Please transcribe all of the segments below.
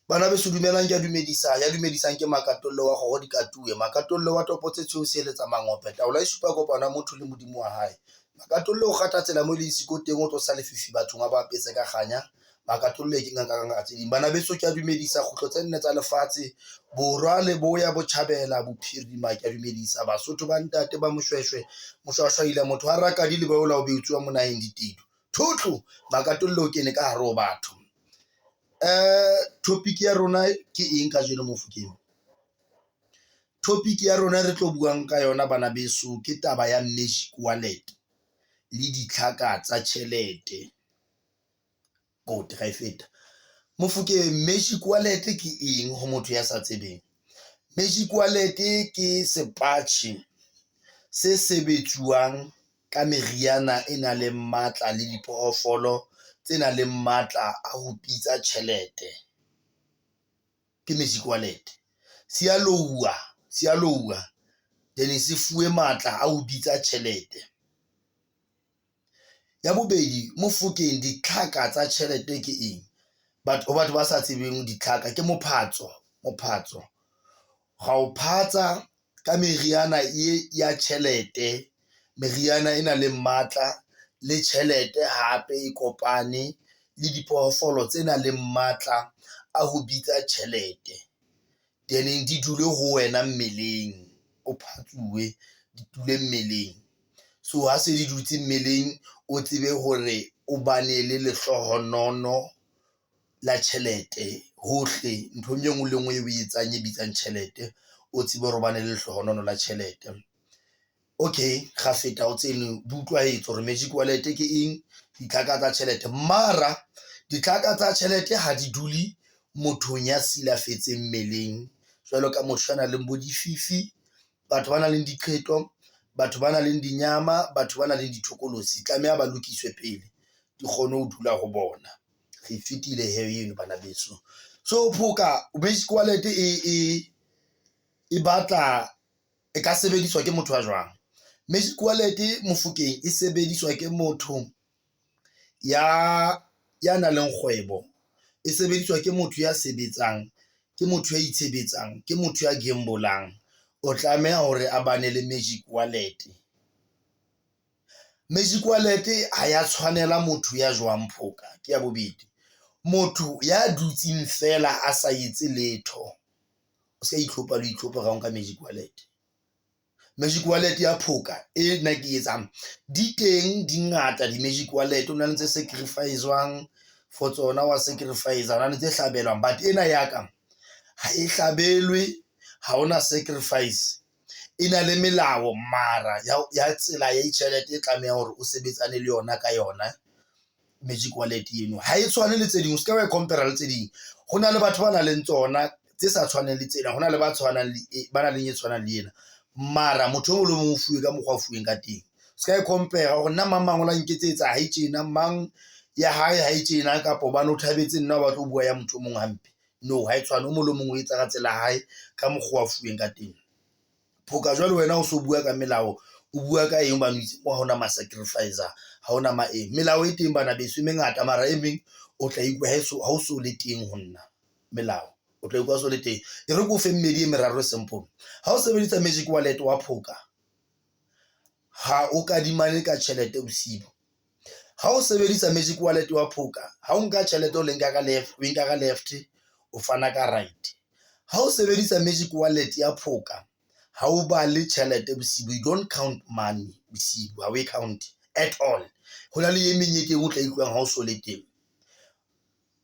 Bana beso dumelang, ke a dumedisa. Ya dumedisang ke Makatolle wa kgoro dikatuwe. Makatolle wa topo tse tshweu seeletsa mangope. Taolo e supa kopano ya motho le modimo wa hae. Makatolle o kgatha tsela mo e leng siko teng, o tlosa lefifi bathong a ba apese ka kganya. Makatolle ke ngaka ka ngaka tse ding. Bana beso ke a dumedisa kgutlo tse nne tsa lefatshe, borwa, leboya, botjhabela, bophirima. Ke a dumedisa Basotho ba ntate ba Moshweshwe, moshwashwaila motho wa rakadi le baola o beutsuwa mo naheng ditedu. Thotho Makatolle o kene ka hare ho batho. Topic ya rona ke eng kajeno Mofokeng? Topic ya rona re tlo buang ka yona bana beso ke taba ya magic wallet le ditlhaka tsa tjhelete. Good, ra e feta. Mofokeng, magic wallet ke eng ho motho ya sa tsebeng? Magic wallet ke sepatjhe se sebetsuwang ka meriana e nang le matla le diphoofolo tse nang le matla a ho bitsa tjhelete. Ke magic wallet. Se a louwa, se a louwa then se fuwe matla a ho bitsa tjhelete. Ya bobedi, Mofokeng ditlhaka tsa tjhelete ke eng? Batho, ho batho ba sa tsebeng ditlhaka ke mophatso, mophatso. Ra o phatsa ka meriana e ya tjhelete, meriana e nang le matla le tjhelete hape e kopane le diphoofolo tse nang le matla a ho bitsa tjhelete. Then di dule ho wena mmeleng, o phatsuwe di dule mmeleng. So ha se di dutse mmeleng, o tsebe hore o bane le lehlohonolo la tjhelete hohle nthong e nngwe le nngwe e o e etsang e bitsang tjhelete, o tsebe hore o bane le lehlohonolo la tjhelete. Okay, ra feta ho tseno di utlwahetse hore magic wallet ke eng, ditlhaka tsa tjhelete. Mara ditlhaka tsa tjhelete ha di dule mothong ya silafetseng mmeleng jwalo ka motho a nang le bo dififi, batho ba nang le diqheto, batho ba nang le dinyama, batho ba nang le dithokolosi, tlameha ba lokiswe pele di kgone ho dula ho bona. Re fetile he eno bana beso. So phoka magic wallet e e batla e ka sebediswa ke motho wa jwang? Magic wallet Mofokeng e sebediswa ke motho ya ya nang le kgwebo, e sebediswa ke motho ya sebetsang, ke motho ya itshebetsang, ke motho ya gamble-ang. O tlameha hore a bane le magic wallet. Magic wallet ha ya tshwanela motho ya jwang phoka, ke ya bobedi. Motho ya dutseng feela a sa etse letho, o ska itlhopha le ho itlhopha ka ho nka magic wallet. Magic wallet ya phoka e nna ke etsang di teng di ngata di-magic wallet. Ho na le tse sacrifice-wang for tsona wa sacrifice, ho na le tse hlabelwang, but ena ya ka ha e hlabelwe, ha hona sacrifice. E na le melao mara ya tsela ya ditjhelete e tlamehang hore o sebetsane le yona ka yona magic wallet eno. Ha e tshwane le tse ding, o ska wa e compare le tse ding. Ho na le batho ba nang le tsona tse sa tshwaneng le tsena, ho na le ba tshwanang le ba nang le e tshwanang le ena. Mara motho e mong le mong o fuwe ka mokgwa o fuweng ka teng. Se ka e compare hore nna mang mang o la nketsetsa ha e tjena, mang ya hae ha e tjena, kapa hobane o thabetse nna o batla ho bua ya motho o mong hampe. No, ha e tshwane. O mong le mong o etsa ka tsela ya hae ka mokgwa a fuweng ka teng. Phoka jwale wena o so bua ka melao, o bua ka eng hobane o itse mo ha hona ma-sacrifice, ha hona ma eng. Melao e teng bana beso e mengata mara e meng o tla ikutlwa ha o so le teng ho nna melao. O tla ikutlwa so le teng. E re ke o fe mmedi e meraro e simple. Ha o sebedisa magic wallet wa phoka, ha o kadimane ka tjhelete bosibu. Ha o sebedisa magic wallet wa phoka, ha o nka tjhelete o le nka ka left, o nka ka left, o fana ka right. Ha o sebedisa magic wallet ya phoka, ha o bale tjhelete bosibu, you don't count money bosibu, ha o e count at all. Ho na le e meng e teng o tla ikutlwang ha o so le teng.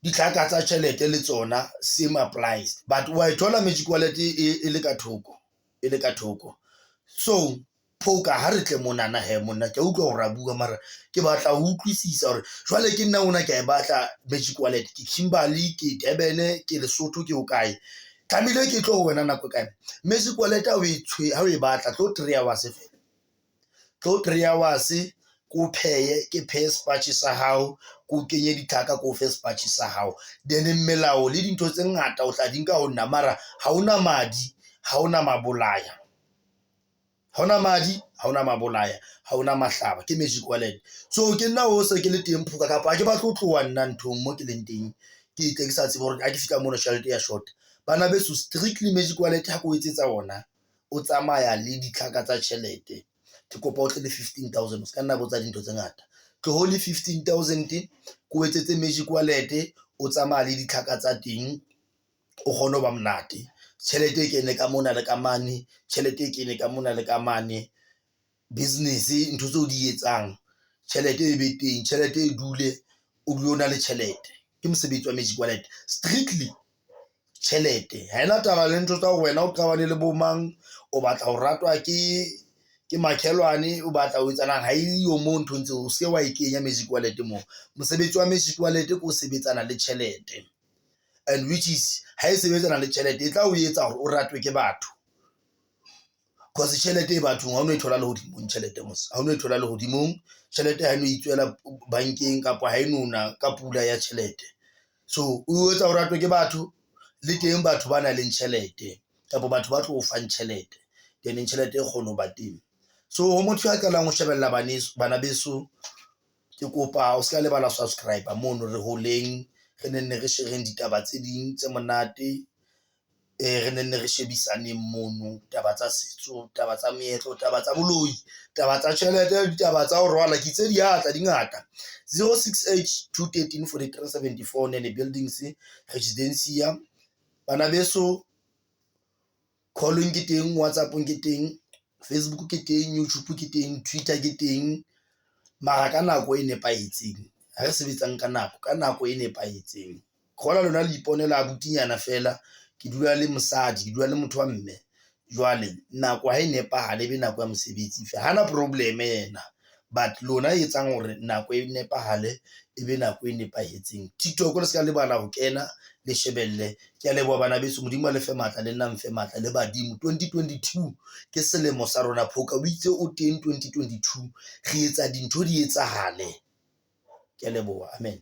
Ditlhaka tsa tjhelete le tsona same applies, but wa e thola magic wallet e le ka thoko, e le ka thoko. So phoka ha re tle monana he monna, ke a utlwa hore a bua mara ke batla ho utlwisisa hore jwale ke nna ona ke a e batla magic wallet. Ke Kimberley, ke Durban, ke Lesotho, ke ho kae? Tlamehile ke tlo ho wena nako e kae? Magic wallet ha o e ha o e batla tlo 3 hours fela. Tlo 3 hours ke o pheye, ke pheye sepatjhe sa hao, ke o kenye ditlhaka, ke o fe sepatjhe sa hao. Then melao le dintho tse ngata o tla di nka ho nna mara ha hona madi, ha hona mabolaya. Ha hona madi, ha hona mabolaya, ha hona mahlaba, ke magic wallet. So ke nna o se ke le teng phoka kapa ha ke batle ho tloha nna nthong mo ke leng teng. Ke tle ke sa tsebe hore ha ke fihla mono tjhelete ya short. Bana beso, strictly magic wallet ha ke o etsetsa ona, o tsamaya le ditlhaka tsa tjhelete. Ke kopa o tle le 15,000, o se ka nna botsa dintho tse ngata. Tloho le 15,000, ke o etsetse magic wallet, o tsamaya le ditlhaka tsa teng, o kgone ho ba monate. Tjhelete e kene ka mona le ka mane, tjhelete e kene ka mona le ka mane. Business, ntho tseo di etsang, tjhelete e be teng, tjhelete e dule, o dule o na le tjhelete. Ke mosebetsi wa magic wallet, strictly tjhelete. Ha ena taba le ntho tsa hore wena o qabane le bo mang, o batla ho ratwa ke makhelwane, o batla ho etsahalang, ha eyo moo nthong tseo. O se ke wa e kenya magic wallet moo. Mosebetsi wa magic wallet ke o sebetsana le tjhelete, and which is ha e sebetsana le tjhelete, e tla o etsa hore o ratwe ke batho, cause tjhelete e bathong. Ha o no e thola lehodimong tjhelete mos, ha o no e thola lehodimong tjhelete, ha e no itswela bankeng, kapa ha e no na ka pula ya tjhelete. So o etsa o ratwe ke batho, le teng batho ba nang le tjhelete, kapa batho ba tlo o fang tjhelete, then tjhelete e kgone ho ba teng. So ho motho ya qalang ho shebella, bana beso, ke kopa o se ka lebala subscribe mono. Re holeng, re ne nne re shareng ditaba tse ding tse monate, re ne nne re shebisaneng mono, taba tsa setso, taba tsa meetlo, taba tsa boloi, taba tsa tjhelete, ditaba tsa ho rwala. Ke tse diatla di ngata. 068 213 43 74, Nene Buildings, Residencia. Bana beso, callong ke teng, WhatsAppong ke teng, Facebook ke teng, YouTube ke teng, Twitter ke teng, mara ka nako e nepahetseng. Ha re sebetsang ka nako, ka nako e nepahetseng. Kgola lona le iponela abutinyana fela. Ke dula le mosadi, ke dula le motho wa mme. Jwale nako ha e nepahale, e be nako ya mosebetsi fela, hana problem yena, but lona e etsang hore nako e nepahale, e be nako e nepahetseng. TikTok, le se ka lebala ho kena le shebelle. Ke a leboha, bana beso. Modimo a le fe matla, le nna mfe matla le badimo. 2022 ke selemo sa rona. Phoka o itse o teng 2022, re etsa dintho di etsahale. Ke a leboha, amen.